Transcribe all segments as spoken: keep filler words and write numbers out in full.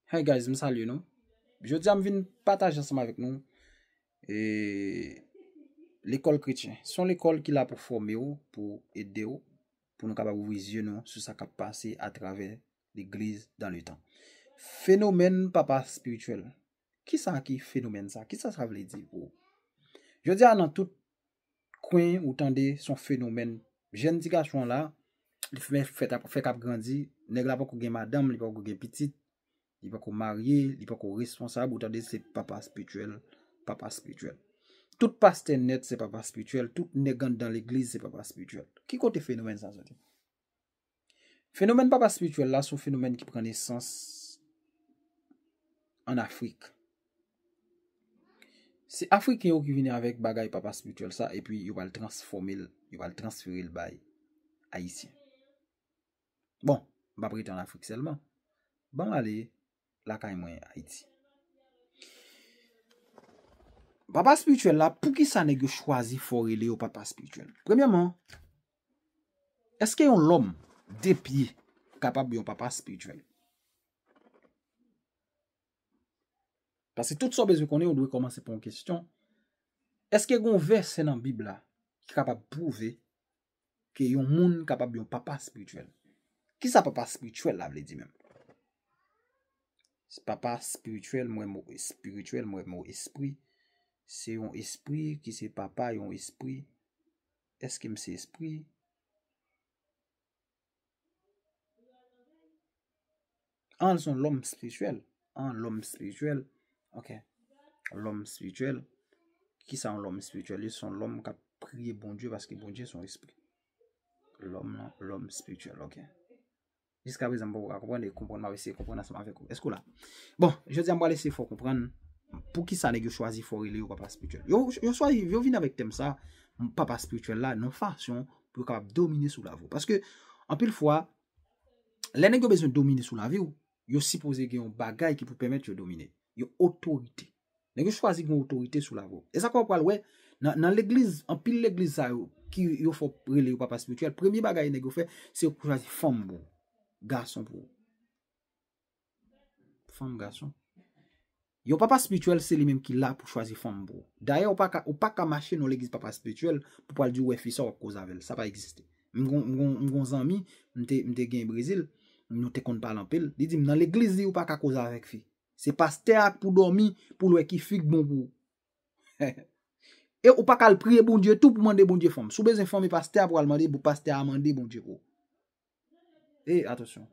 Hey guys, m salye nou. Jodi a m vin pataje ansanm avèk nou e, lekòl kretyen. Se yon lekòl ki la pou fòme w, pou ede w, pou nou kapab ouvri zye nou sou sa k ap pase atravè legliz dan le tan. Fenomèn papa espirityèl. Kisa ki fenomèn sa? Kisa sa vle di pou ou? Jodi a nan tout kwen ou tande se yon fenomèn. Jèn ti gason an la, li fè, fè, fè k ap grandi, nèg la poko gen madanm, li poko gen pitit, li poko marye, li poko responsab, ou tande se papa espirityèl, papa espirityèl. Tout pastè nèt se papa espirityèl, tout nèg anndan legliz se papa espirityèl. Ki kote fenomèn sa soti? Fenomèn papa espirityèl la se yon fenomèn ki pran nesans an Afrik. Se Afriken yo ki vini avèk bagay papa espirityèl sa, epi yo pral transfòme l, yo pral transfere l bay Ayisyen. Bon, m p ap rete an Afrik sèlman. Ban m ale lakay mwen, Ayiti. Papa espirityèl la, poukisa nèg yo chwazi fò rele yo papa espirityèl? Premyèman, èske yon lòm de pye kapab yon papa espirityèl? Paske tout sa w bezwen konnen, ou dwe kòmanse pa yon kesyon. Èske gen yon vèsè nan Bib la ki kapab pwouve ke yon moun kapab yon papa espirityèl? Kisa papa espirityèl la vle di menm? Papa espirityèl, mwen mo espirityèl, mwen mo espri. Se yon espri ki se papa yon espri. Èske m se espri? An, l se yon lòm espirityèl. An, lòm espirityèl. Ok. Lòm espirityèl. Kisa yon lòm espirityèl ye? Se yon lòm k ap priye Bondye paske Bondye se yon espri. Lòm lan, lòm espirityèl, ok. Jiska prezan, m poko ka konprann, e konprann, m ap eseye konprann ansanm avèk ou. Èske w la? Bon, jodi a m pral eseye fè w konprann poukisa nèg yo chwazi fè w rele yo papa espirityèl. Yo, yo chwazi, yo vin avèk tèm sa, papa espirityèl la, nan fason pou yo kapab domine sou lavi w. Paske, anpil fwa, lè nèg yo bezwen domine sou lavi w, yo sipoze gen yon bagay ki pou pèmèt yo domine. Yon otorite. Nèg yo chwazi gen otorite sou lavi w. E sa k w pral wè nan, nan legliz, anpil legliz sa yo, ki yo fè w rele yo papa espirityèl, premye bagay nèg yo fè, se yo chwazi fanm pou ou, gason pou ou. Fanm, gason. Yon papa espirityèl, se li menm ki la pou chwazi fanm pou ou. Dayè, ou pa ka, ou pa ka mache nan legliz papa espirityèl pou pral di w wè fi sa w ap koze avè l. Sa pa egziste. M gon, m gon, m gon zanmi, m te, m te gen Brezil, nou te konn pale anpil. Li di m nan legliz li, ou pa ka koze avèk fi. Se pastè a k pou dòmi pou l wè ki fi k bon pou ou. E ou pa ka al priye Bondye tou pou mande Bondye fanm. Si w bezwen fanm, e pastè a pou al mande, pou pastè a mande Bondye pou ou. E, atansyon,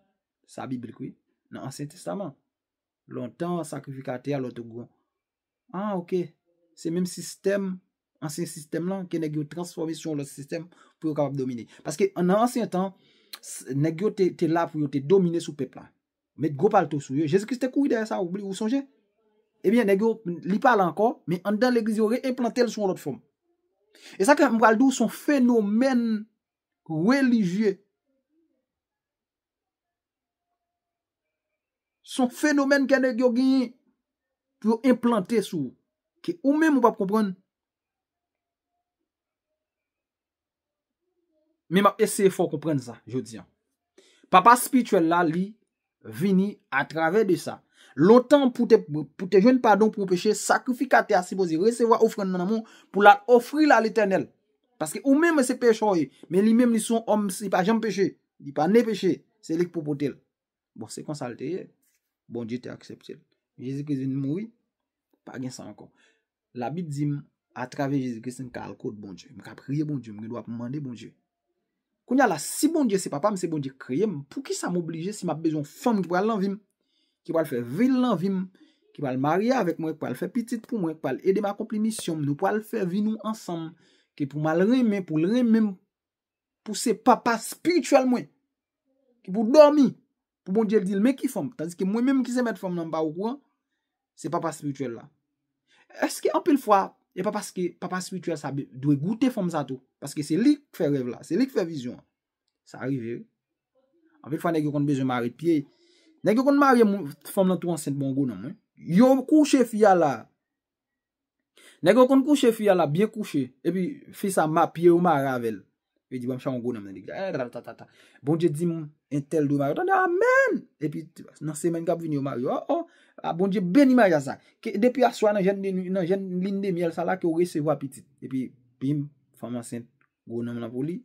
sa biblik, wi. Nan Ansyen Testaman. Lontan, sakrifikatè a, lòt ou gon. Ah, ok. Se menm sistèm, ansyen sistèm lan, ke nèg yo transfòme sou yon lòt sistèm pou yo kapab domine. Paske nan ansyen tan, s-, nèg yo te, te la pou yo te domine sou pèp la. Met gwo palto sou yo. Jezi Kris te kouri dèyè sa, ou bli-, ou sonje? Ebyen, nèg yo, li pa la ankò, men anndan legliz yo re-enplante l sou yon lòt fòm. E sa ke m pral di w, se yon fenomèn relijye. Se yon fenomèn ke nèg yo genyen pou yo enplante sou ou. Ke ou menm ou p ap konprann. Men m ap eseye fè w konprann sa jodi a. Papa espirityèl la, li vini atravè de sa. Lontan, pou te, pou te jwenn padon pou yon peche, sakrifikatè a sipoze resevwa ofrann nan nan men w pou l al ofri l a Letènèl. Paske ou menm se pechè w ye, men li menm li se yon òm, li pa janm peche. Li pa ne peche. Se li k pou pote l. Bon, se konsa l te ye. Bondye te aksepte l. Jezi Kris vin mouri, pa gen sa ankò. Labib di m, atravè Jezi Kris, m ka al kot Bondye. M ka priye Bondye, m gen dwa pou m mande Bondye. Kounye a la, si Bondye se papa m, se Bondye k kreye m, poukisa m oblije si m ap bezwen yon fanm ki pral nan vi m, ki pral fè vi l nan vi m, ki pral marye avèk mwen, ki pral fè pitit pou mwen, ki pral ede m akonpli misyon m, nou pral fè vi nou ansanm, ke pou m al renmen, pou l renmen m, pou se papa espirityèl mwen, ki pou dòmi, pou Bondye di l, men ki fanm, tandiske mwen menm ki se mèt fanm nan, m pa okouran, se papa espirityèl la. Èske anpil fwa, e pa paske papa espirityèl sa be-, dwe goute fanm sa tou, paske se li k fè rèv la, se li k fè vizyon an. Sa rive, wi. Anpil fwa, nèg yo konn bezwen mare pye. Nèg yo konn mare moun, fanm lan tou ansent bon gwo nonm, wi. Yo kouche fi a la. Nèg yo konn kouche fi a la, byen kouche. Epi fi sa ma-, pye yo mare avè l. Yo di, "Ban m chache yon gwo nonm nan legliz." Eh, ta, ta, ta, ta. Bondye di m, "Entèl dwe marye." Tande, amèn! Epi, nan semèn k ap vini, yo marye. Oh, oh. Ah, Bondye beni maryaj sa. Ke, depi aswè, nan jèn de nwi, nan jèn lin de myèl sa la, ke w resevwa pitit. Epi, bim, fanm ansent, gwo nonm lan pou li.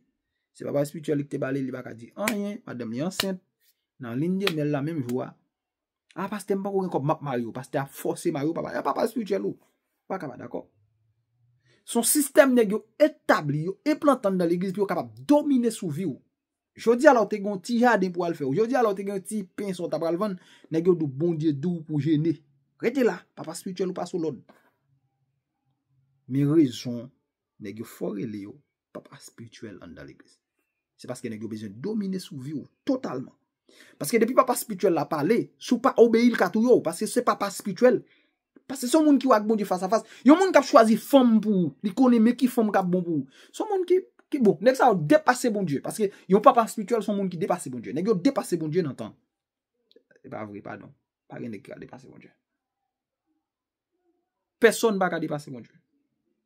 Se papa espirityèl li ki te ba li, li pa ka di anyen, madanm li ansent. Nan lin de myèl la, menm jou a, "Ah, pastè, m poko gen kòb, m ap marye w." Pastè a fòse marye w, papa, a papa espirityèl ou. Ou pa ka pa dakò. Se yon sistèm nèg yo etabli, yo enplante anndan legliz pou yo kapab domine sou vi w. Jodi a la, w te gen yon ti jaden pou al fè w. Jodi a la, w te gen yon ti pen sa w ta pral vann, nèg yo di w Bondye di w pou jene. Rete la, papa espirityèl ou pase w lòd. Men rezon nèg yo fò rele yo papa espirityèl anndan legliz. Se paske nèg yo bezwen domine sou vi w totalman. Paske depi papa espirityèl la pale, si w pa obeyi l ka touye w, paske se papa espirityèl. Paske se yon moun ki wè ak Bondye fas a fas. Yon moun k ap chwazi fanm pou ou, li konnen men ki fanm k ap bon pou ou. Se yon moun ki, ki bon. Nèg sa yo depase Bondye. Paske yon papa espirityèl se yon moun ki depase Bondye. Nèg yo depase Bondye nan tan. E pa vre, padon. Pa gen nèg ki ka depase Bondye. Pèsonn pa ka depase Bondye.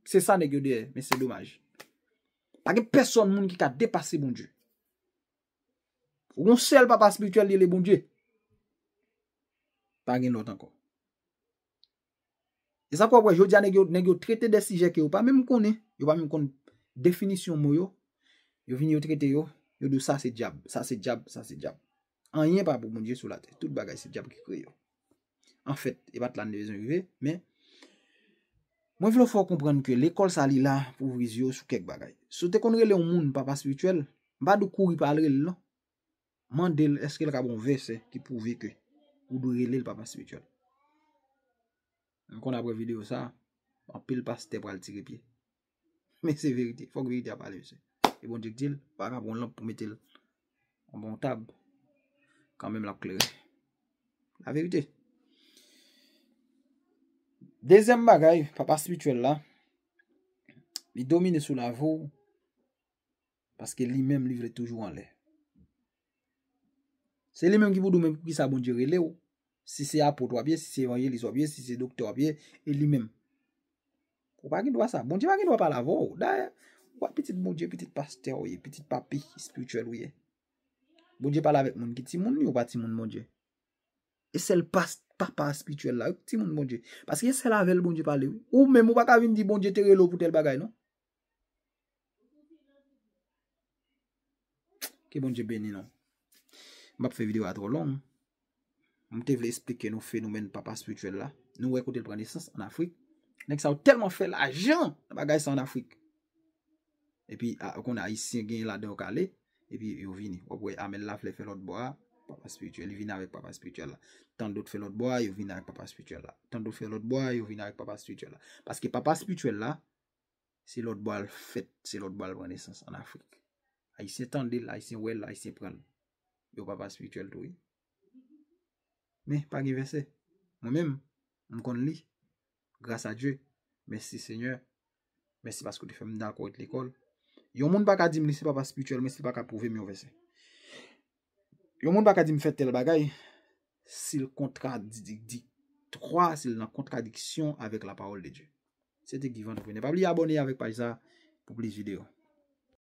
Se sa nèg yo dèyè, men se domaj. Pa gen pèsonn moun ki ka depase Bondye. Ou gon sèl papa espirityèl, li rele Bondye. Pa gen lòt ankò. E sa fè w wè, jodi a nèg yo, nèg yo trete de sijè ke yo pa menm konnen, yo pa menm konn definisyon mo yo, yo vini yo trete yo, yo di w sa se dyab, sa se dyab, sa se dyab. Anyen pa pou Bondye sou latè. Tout bagay se dyab ki kreye yo. Anfèt, e pa t la n te bezwen rive, men mwen vle fè w konprann ke lekòl sa li la pou ouvri zye w sou kèk bagay. Si w te konn rele yon moun papa espirityèl, m pa di w kouri pa al rele l non. Mande l èske l ka ba w yon vèsè ki pwouve ke ou dwe rele l papa espirityèl. M konn apre videyo sa, anpil pastè pral tire pye. Men se verite. Fòk verite a pale, mesye. E Bondye k di l, pa ka pran yon lanp pou mete l anba yon tab. Kanmenm l ap klere. La verite. Dezyèm bagay, papa espirityèl la, li domine sou lavi w, paske li menm li vle toujou anlè. Se li menm ki pou di w men poukisa Bondye rele w. Si se apot w ap ye, si se evanjelis w ap ye, si se doktè w ap ye, e li menm. Ou pa gen dwa sa. Bondye pa gen dwa pale avè w. Dayè, ou pa pitit Bondye, pitit pastè w ye, pitit papi espirityèl ou ye. Bondye pale avèk moun ki timoun li, ou pa timoun Bondye. E sèl pas, papa espirityèl la, wi, timoun Bondye. Paske e sèl avè l Bondye pale, wi. Ou menm, ou pa ka vin di Bondye te rele w pou tèl bagay, non. Ke Bondye beni nou. M p ap fè videyo a twò long. M te vle esplike nou fenomèn papa espirityèl la. Nou wè kote l pran nesans ann Afrik. Nèg sa yo tèlman fè lajan nan bagay sa ann Afrik. Epi, a, ou konn Ayisyen gen ladan yo k ale. Epi yo vini. W ap wè Amèl Laflè fè lòt bò a, papa espirityèl. Li vini avèk papa espirityèl la. Tandòt fè lòt bò a, yo vini avèk papa espirityèl la. Tandòt fè lòt bò a, yo vini avèk papa espirityèl la. Paske papa espirityèl la, se lòt bò a l fèt, se lòt bò a l pran nesans ann Afrik. Ayisyen tande l, Ayisyen wè l, Ayisyen pran l. Yo papa espirityèl tou, wi. Men, pa gen vèsè. Mwen menm, m konn li. Gras a Dye. Mèsi, Senyè. Mèsi paske w te fè m dakò ret lekòl. Yon moun pa ka di m li se papa espirityèl, men si l pa ka pwouve m yon vèsè. Yon moun pa ka di m fè tèl bagay, si l kontradiktwa, si l nan kontradiksyon avèk la parole de Dieu. Se te Guy Vantrepreneur. Pa bliye abòne avèk paj sa pou plis videyo.